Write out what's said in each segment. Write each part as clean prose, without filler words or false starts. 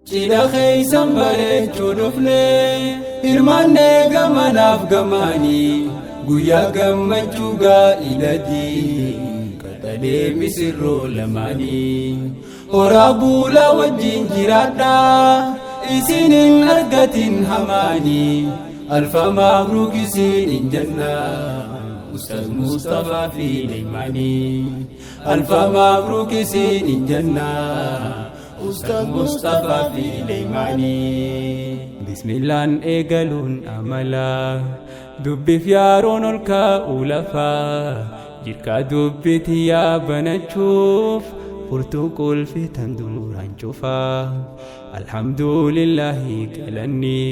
Cidha keeysan bareechuu dhufne, hirmaannee gamanaaf gamaanii, guyyaa gammachuu gaa'ilati qaxalee misirroo lamaanii. Horaa buulaa wajjin jiraadhaa, isin hin argatin hamaanii. Alfa mabruuk isin hin jenna, Ustaz Mustafaa fi Leeymaanii. Alfa mabruuk isin hin jenna, Ustaz Mustafaa fi Leeymaanii. Bismillaan eegaluun amala, dubbiif yaaroon ol kaa'uu lafaa, jirkaa dubbiti yaa banachuuf furtuu qulfitan duraan cufaa. Alhamdulillahi, galanni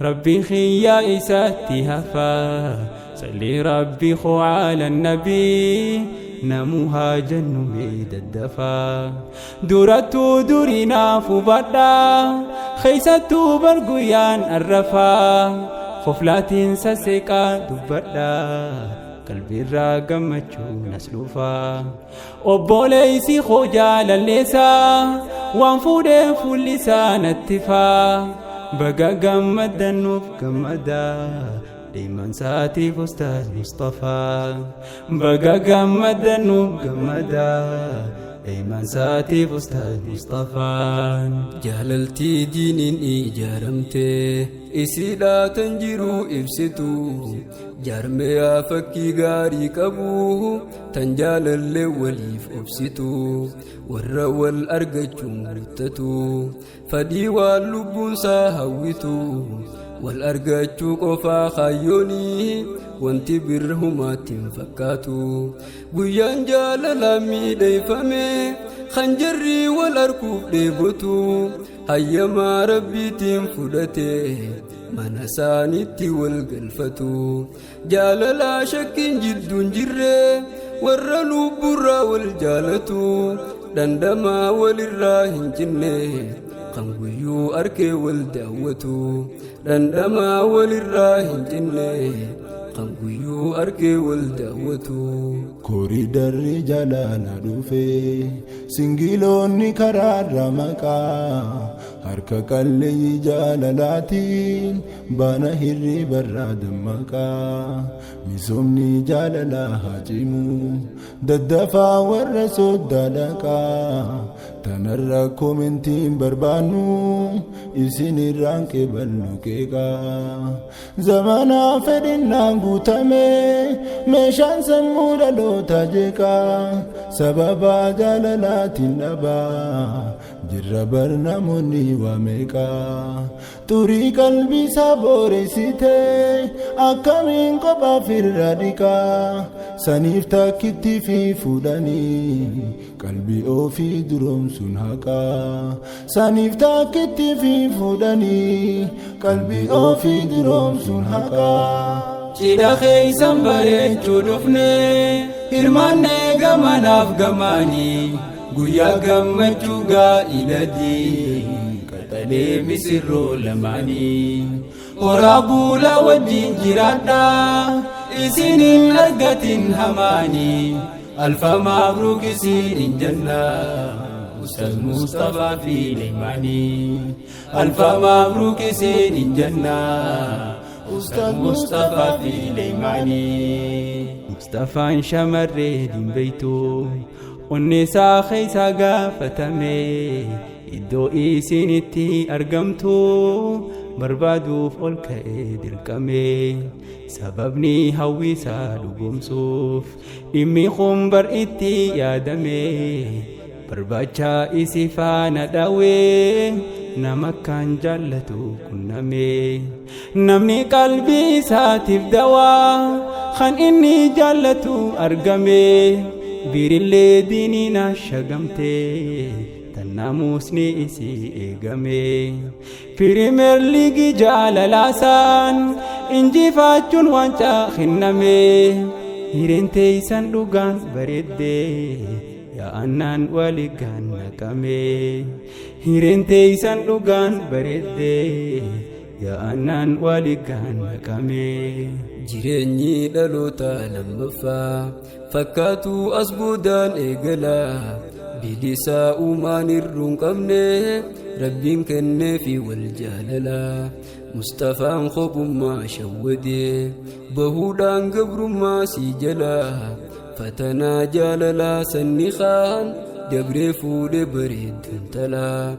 Rabbi kiyyaa isaatti hafaa. Salli Rabbi koo ala nabii, namu haa jennu mee daddafaa. Durattuu durinaaf hubadhaa, keessattuu bar guyyaan arrafaa, koflaatiin sasseeqaa dubbadhaa, qalbiirraa gammachuu nas dhufaa. Obboleessi koo jaalalleessaa waan fuudheen fuulli isaa natti faa. Baga gammaddan, nuuf gammadaa, deeman saatiif Ustaaz Mustafaa. Baga gammaddan, nuuf gammadaa, deeman saatiif Ustaaz Mustafaa. Jaalaltii diiniin ijaaramte isiidhaa tan jiruu ibsitu, jaarmeyaa fakkii gaarii qabu, tan jaalallee waliif obsitu, warra wal argachuun guuttatu, fadhii waan lubbuunsaa hawwitu, wal argachuu qofaa kaayyoonii, wanti birra humaatti hin fakkaatu. Guyyaan jaalalaa miidheeffame kan jarri wal arguuf dheebotu, hayyamaa Rabbiitiin fudhate mana isaaniitti wal galfatu. Jaalalaa shakkiin jidduun jirre, warra lubburraa wal jaalatu, dhandhamaa walirraa hin cinne, kan guyyuu arkee wal daawwatu, dhandhamaa walirraa hin cinne, kan guyyuu arkee wal daawwatu. Koriidarri jaalala dhufe, singiloonni karaarra maqaa, harka qalleeyyii jaalalaatiin baana hirribarraa dammaqaa. Misoomni jaalalaa haa cimu, daddafaa warra soddaa dhaqaa. Tanarra komentiin barbaannu, isinirraan qeeballu qeeqaa. Zamanaa fedhinnaan guutame, meeshaan sammuu dhaloota jeeqaa, sababa jaalalaatiin dhabaa jirra bar namoonni waa meeqaa. Xurii qalbii isaa boreessite, akkamiin kophaaf irra dhiqaa? Saniif takkitti fi fuudhanii qalbii ofii duroomsuun haqaa. Saniif takkitti fi fuudhanii qalbii ofii duroomsuun haqaa. Cidha keeysan bareechuu dhufne, hirmaannee gamanaaf gamaanii, guyyaa gammachuu gaa'ilati qaxalee misirroo lamaanii. Horaa buulaa wajjin jiraadhaa, isin hin argatin hamaanii. Alfa mabruuk isin hin jenna, Ustaz Mustafaa fi Leeymaanii. Alfa mabruuk isin hin jenna, Ustaz Mustafaa fi Leeymaanii. Mustafaan shamarree diinbeeytu onni isaa keessa gaafatame, iddoo isinitti argamtu barbaaduuf ol ka'ee dirqame. Sababni hawwisaa dhugoomsuuf dhimmi kun bar itti yaadame, barbaacha isi faana dhawee nama kan jaallatu qunname. Namni qalbii isaatiif dawaa kan inni jaallatu argame, birillee diiniin shagamte, tan naamusni isii eegame. Pirimeer Liigii jaalalaasaan injifachuun waancaa kenname. Hireen teeysan dhugaan bareedde, yaa'annaan waligaan naqame. Hireen teeysan dhugaan bareedde, yaa'annaan waligaan naqame. Jireenyi dhaloota lammaffaa fakkaatu as boodaan eegala, bilisaa uumaan hir'uu hin qabne. Rabbiin kenneefi wal jaalala. Mustafaan kophummaa shawwadee bahuudhaan gabrummaa sii jalaa fatanaa jaalalaa sanni kaan dabree fuudhe bareedduun talaa.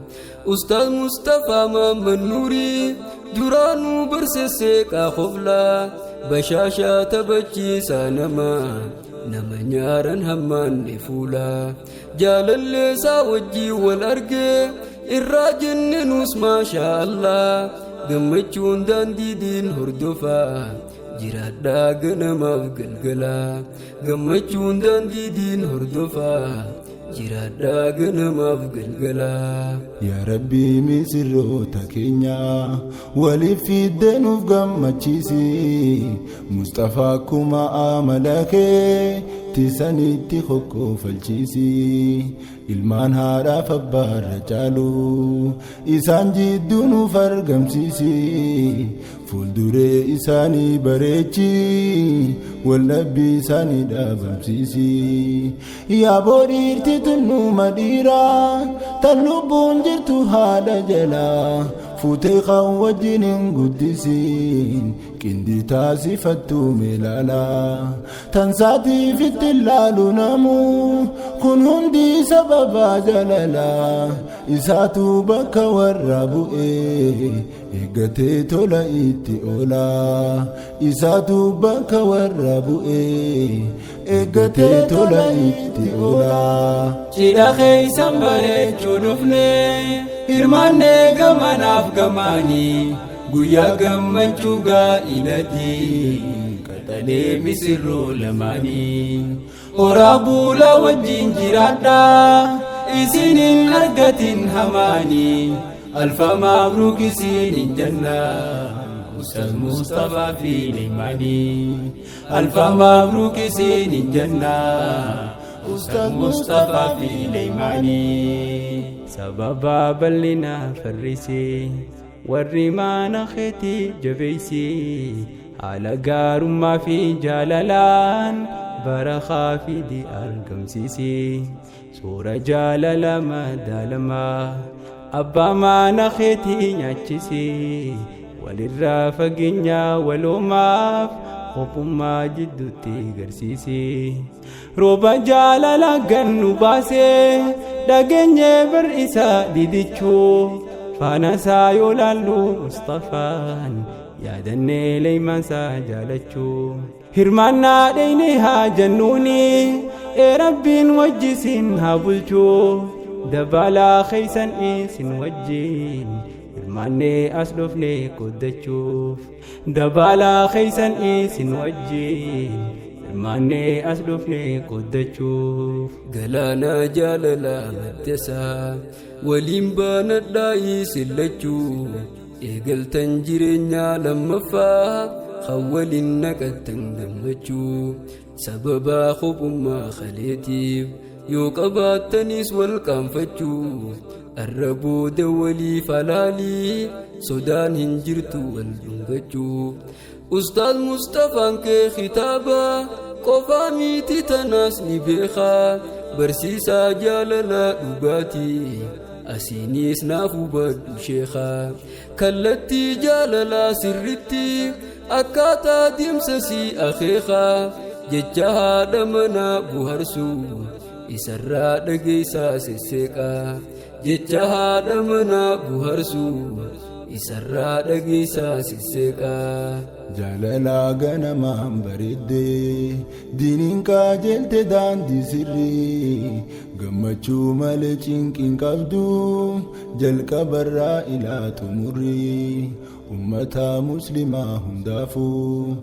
Ustaaz Mustafaa Mahammad Nuurii duraanuu barsessee qaaqoflaa bashaashaa taphachiisaa namaa nama nyaaran hammaanne fuulaa jaalallee isaa wajjii wal argee irraa jenne nus maashaa Allah gammachuun daandii diin hordofaa jiraadhaa ganamaaf galgalaa gammachuun daandii diin hordofaa jiraadhaa ganamaaf galgalaa. Yaa Rabbii misirroota keenya waliif fiddee nuuf gammachiisi. Mustafaa akkuma amala kee tisanitti kokkoofalchiisi. Ilmaan haadhaaf abbaarra caalu isaan jidduu nuuf argamsiisi. Fuulduree isaanii bareechi waldhabbii isaanii dhaabamsiisi. Yaa boodhiirti tunnuma dhiiraa tan lubbuun jirtu haadha jalaa fuutee kan wajjin hin guddisiin qindii taasifattu meelaalaa tan saatiif itti ilaalu namu kun hundi sababa jaalalaa isaatu bakka warra bu'ee eeggatee tola itti oolaa isaatu bakka warra bu'ee eeggatee tola itti oolaa. Cidha keeysan bareechuu dhufne hirmaannee gamanaaf gamaanii guyyaa gammachuu gaa'ilati qaxalee misirroo lamaanii horaa buulaa wajjin jiraadhaa isinin argatin hamaanii alfa mabruuk isinin jannaa Ustaz Mustafa fi Leymanii alfa mabruuk isinin jannaa Ustaz Mustafa fi Leymanii sababa bal'inaa farrisee warri mana keetii jabeessee haala gaarummaa fi jaalalaan barakaa fidi argamsiisee suura jaalala madaalamaa abbaa mana keetii nyaachisee walirraa fageenyaa waloomaaf kophummaa jidduutti garsiisee rooba jaalala gannu baasee dhageenyee bar isaa didichuu faana isaa yoo laallu Mustafaan yaadannee leeymansaa jaalachuu hirmaannaa dheyne haa jennuuni ee Rabbiin wajjisin haa bulchuu dabalaa keeysan isin wajjin hirmaannee as dhufne qoddachuuf dabalaa keeysan isin wajjin hirmaannee as dhufne qoddachuuf. Galaana jaalalaa maddasaa waliin baanadhaa isin lachuu eegaltan jireenyaa lammaffaa kan waliin naqattan gammachuu sababaa kophummaa kaleetiif yoo qabaattanis wal qaanfachuu arra booda waliif halaalii sodaan hin jirtu wal dhungachuu. Ustaaz Mustafaan kee kitaaba qofaa miti tanaas ni beekaa barsiisaa jaalalaa dhugaatii asiinis naaf hubadhu sheekaa kallattii jaalalaa sirritti akkaataa deemsa si akeekaa jecha haadha manaa buharsuu isarraa dhageessaa sesseeqaa jecha haadha manaa buharsuu isarraa dhageessaa sesseeqaa. Jaalalaa ganamaan bareeddee diiniin qajeelte daandii sirrii gammachuu malee cinqiin qabdu jalqabarraa ilaa xumurrii ummata muslimaa hundaafuu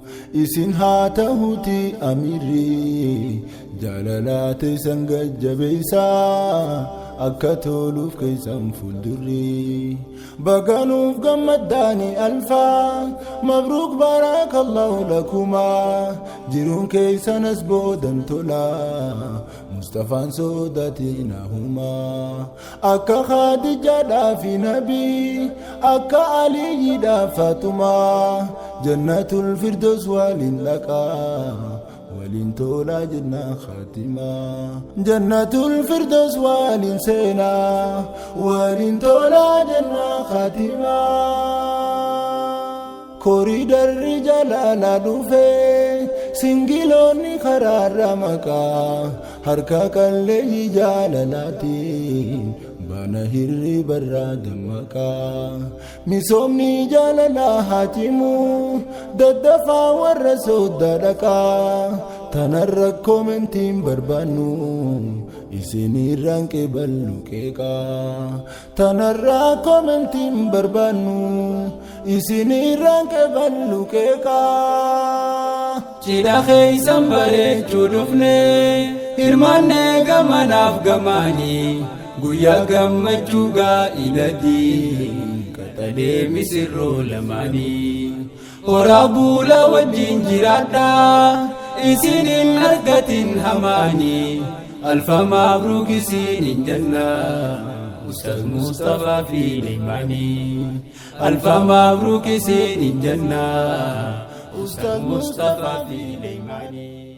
isin haa ta'uuti amiirri jaalalaa teessan gajjabeessaa akka toluuf keessan fuuldurri baganuuf gammaddaani alfaa mabruuk baarakallahu lakumaa jiruun keessanas boodan tolaa Mustafaan sodaatiin humaa akka Khadijaadhaa fi Nabii akka Aliyyiidhaa Faatumaa jannatul firdaus waliin dhaqaa. Waliin tolaa jennaa khaatimaa. Jannatul firdaus waliin seenaa. Waliin tolaa jennaa khaatimaa. Koriidarri jaalala dhufee singiloonni karaarra maqaa harka qalleeyyii jaalalaatiin bana hirribarraa dammaqaa. Misoomni jaalalaa haa cimu daddafaa warra sooddaa dhaqaa. Tanarra koomentiin barbaannu isinirraan qeeballu qeeqaa. Tanarraa koomentiin barbaannu isinirraan qeeballu qeeqaa. Cidha keeysan bareechuu dhufne, hirmaannee gamanaaf gamaanii, guyyaa gammachuu gaa'ilati qaxalee misirroo lamaanii. Horaa buulaa wajjin jiraadhaa, isinin argatin hamaanii. Alfa mabruuk isinin jenna, Ustaz Mustafaa fi Leeymaanii. Alfa mabruuk isinin jenna, Ustaz Mustafaa fi Leeymaanii.